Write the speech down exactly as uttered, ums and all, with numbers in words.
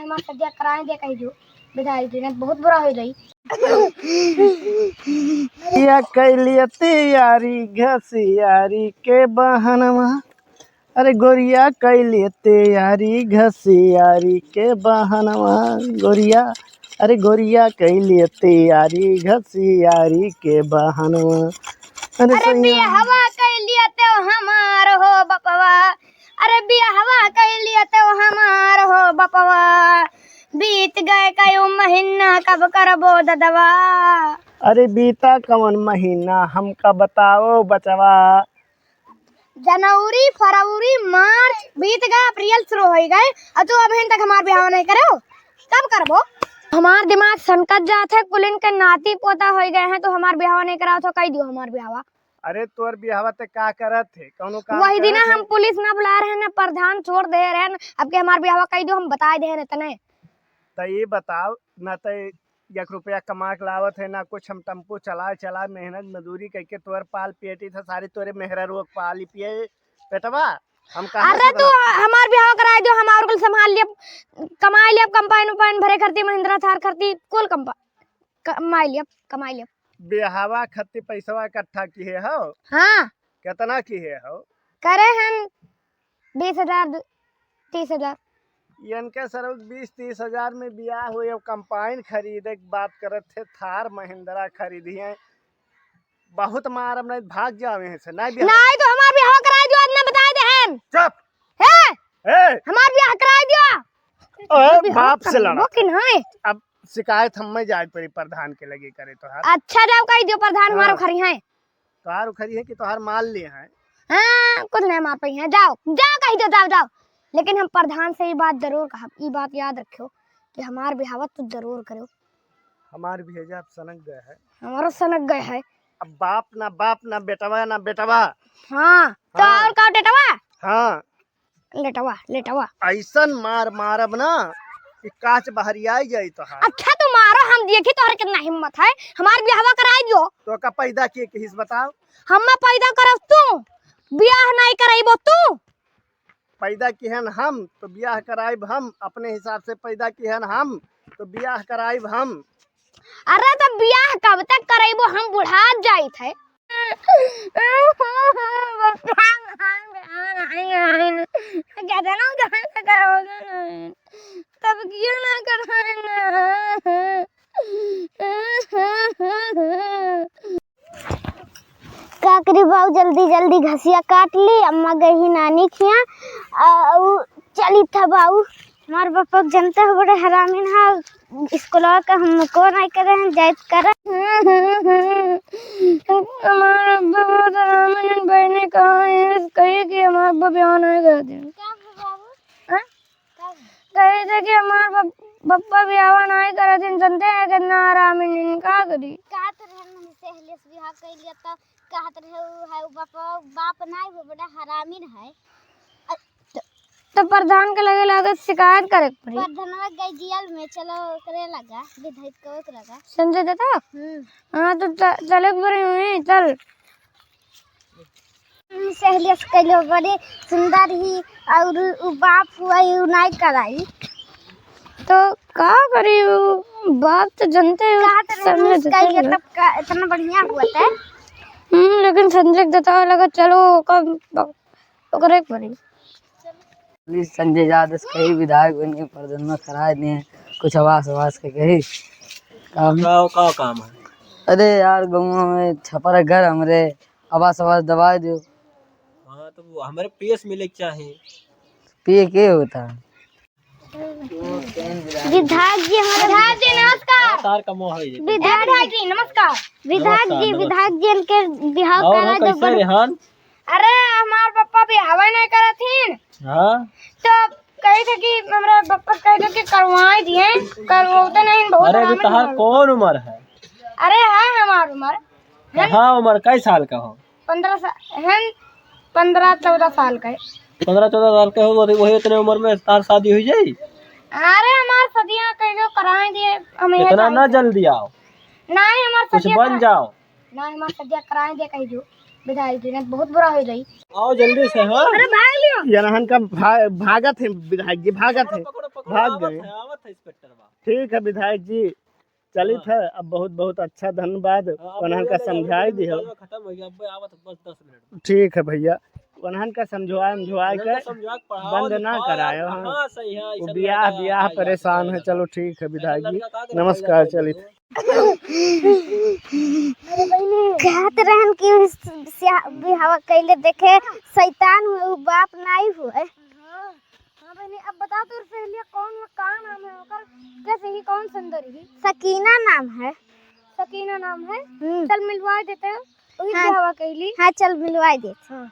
हमार सदिया कराए दे कही जो, विधायक जी ने बहुत बुरा हो जाई। या कैलिया तैयारी घसियारी के बहनवा, अरे गोरिया कैलिया तैयारी घसियारी के बहनवा, गोरिया, अरे गोरिया कैलिया तैयारी घसियारी के बहनवा। अरे अरे सैया। बियाहवा कैलिया तो हमार हो बपवा, अरे बियाहवा कैलिया तो हमार हो बपवा, बीत गए कई महीना कब करबो ददवा। अरे बीता कवन महीना हमका बताओ बचवा। जनवरी, फरवरी, मार्च बीत गए, अप्रैल शुरू हो गए, और तू अभी तक हमार बियाह नहीं करे हो, कब करबो? हमार दिमाग सनकत जात है, कुलिन के नाती पोता हो गए हैं, तो हमार बियाह नहीं कराओ तो कह दियो हमार बियाह। अरे तोर बियाहवा ते का करत है, कौनो काम वही करत दिना है? हम पुलिस ना बुलाए रहे ना, प्रधान छोड़ दे रहे ना, अब के हमार बियाहवा कह दो, हम बताए दे रहे तने। त ये बताओ ना, त एक रुपया कमा के लावत है ना कुछ, हम टेम्पो चला चला मेहनत मजदूरी करके तोर पाल पेटी था, सारी तोरे मेहरा रोग पाली पिए पेटवा, हम कहाँ अरे से तू बना- हमार बियाह कराए दो, हम और कुल संभाल लिया, कमाई लिया, कंपाइन उपाइन भरे खरती, महिंद्रा थार खरती, कुल कंपा-, कमाई लिया, कमाई लिया। बियाहवा खत्ती पैसवा इकट्ठा किहे हो? हाँ। कितना किहे हो? करे हन बीस हजार, दु-, तीस हजार। इनके सरऊ बीस तीस हजार में बियाह होई, अब कंपाइन खरीदे के बात करत थे, थार महिंद्रा खरीदी है। बहुत मारब नहीं, भाग जावे हैं से, नहीं बियाह। नहीं तो हमार बियाह कराए दो, आज ना बताए दे हन। चुप। हे? ए! हमार बियाह कराए दियो। ओए, बियाह बाप से करबो लड़ा। कि नहीं? अब शिकायत हम्मे जाए पड़ी प्रधान के लगे करे तोहार। अच्छा, जाओ कह दियो प्रधान हाँ। हमार उखरी हैं। तोहार उखरी है कि तोहार माल ले हैं? हाँ, कुछ नहीं मार पाई हैं। जाओ, जाओ कह दियो, जाओ, जाओ। लेकिन हम प्रधान से ये बात जरूर कहब, ये बात याद रखियो कि हमार बियाह तू जरूर करो। हमार भी है, आप सनक गए है। हमारो सनक गए है। अब बाप ना बाप ना बेटवा ना बेटवा। हाँ, तो हाँ। और का बेटवा? हाँ। लेटवा, लेटवा। ऐसन मार मारब ना कि काच बहरियाई जाई तोहार। अच्छा तो मारो, हम देखी तोहरे कितना हिम्मत है, हमार बियाहवा कराई दियो। तो का पैदा किहे किहिस बताओ? हम्मे पैदा करब तू, बियाह नहीं कराइबो तू। पैदा किहन हम, तो बियाह कराइब हम, अपने हिसाब से पैदा किहन हम, तो बियाह कराइब हम। अरे तो बियाह कब तक करइबो, हम बुढ़ात जाइत है। तब क्यों ना कराए ना? का करी बाऊ, जल्दी जल्दी घसिया काट ली। अम्मा गई ही नानी खिया, अउ चली था बाऊ। हमार पापा के जनते हो बड़े हरामीन हा, स्कूलवा का हमको नहीं करे हैं, जाइत करे। हमार अब्बा बहुत हरामीन बहने कहा है, कही कि हमार अब्बा ब्याह नहीं कर दे। हाँ? कहे थे कि हमार बप-, पप्पा बियाहवा नाहीं करत हन, जनते हैं कितना हरामी हन, का करी? कहत रहे हमनी सहेली से बियाह कइलिया त कहत रहे उ है उ बाप, बाप नाहीं, वो बड़ा हरामी है। अ, त-, त प्रधान के लगे लागत शिकायत करे के पड़ी। प्रधानवा गई जेल में, चलो ओकरे लगा, विधायक के ओकरे लगा। संजय दादा? हम्म। हाँ, तो च-, चले के पड़ी हुई, चल। सहेलिया से कहले बड़े सुंदर ही और उ बाप हुआ ही उ नाई कराई। तो का करी उ बाप तो जनते हो, कहत रहे समझ use कइले ना। तब का इतना बढ़िया हुआ था। हम्म, लेकिन संजय के जतावे लगा, चलो ओकर, ओकरे के पड़ी। Please संजय यादव से कही विधायक बन के प्रधान में कराए दिए, कुछ आवास आवास के कही काम। का, का काम है? अरे यार, गाँव में छपरा घर हमरे, आवास आवास दबाए दो। हाँ, तो वो हमरे पीएस मिले के चाही। पीए के होता है? विधायक जी, हमारे विधायक जी, नमस्कार। तार का मोह है ये। विधायक जी, नमस्कार। विधायक नमस्कार, जी, नमस्कार। विधायक जी, इनके बिहाव और करा हो, दो कैसे बन- रेहान? अरे, हमार पप्पा बिहावे नहीं करत हिन। हाँ। तो कही थे कि हमरा पप्पा कह दो कि करवाई दिए, करवाते नहीं, बहुत अरे, अभी हरामी तहार हो। कौन उम्र है? अरे, है हमार उम्र। कहाँ उम्र, कै साल का हो? पन्द्रह सा-, हैं, पन्द्रह चौदह साल का है। पन्द्रह चौदह साल के हो, वही, वही इतने उम्र में तार शादी हुई जाई? अरे, हमार सदिया कह दो, कराए दिए, हम यहाँ इतना ना जाए। जल्दी आओ। नहीं, हमार कुछ सदिया बन करा-, जाओ। नहीं, हमार सदिया कराए दिए, कह दो। विधायक जी ने बहुत बुरा हो जाई। आओ जल्दी से, हाँ? अरे, भाग लियो। ये रहन का भा-, भागत है, विधायक जी भागत है। पकड़ो, पकड़ो, भाग गए। आवत है, आवत है इंस्पेक्टरवा। ठीक है विधायक जी, चलित हाँ। है। अब बहुत बहुत अच्छा धन्यवाद, हाँ, अब उन्हन का समझाई दियो। खत्म हो गया, अब आवत है, बस दस मिनट में। ठीक है भैया, उन्हन का समझवाए, समझवाए उन्हन के का समझवा के पढ़ाओ, बंद ना लिखाओ यार, करायो, हाँ। कहाँ से यहाँ वो ऐसा बियाह, लड़का बियाह आ गया परेशान है। चलो ठीक है विधायक जी, लड़का का नमस्कार, चलित। कहत रहन कि उ स्या-, बियाहवा कैले देखे, शैतान हुए, उ बाप नाई हुए। हाँ, हाँ बहिनी, अब बताओ तोर सहेलिया कौन है, का नाम है ओकर, कैसे ही, कौन सुंदर ही? सकीना नाम है। सकीना नाम है? हम्म। चल मिलवा देते हैं, वही हाँ। बियाहवा कैली। हाँ, चल मिलवा देते। हाँ।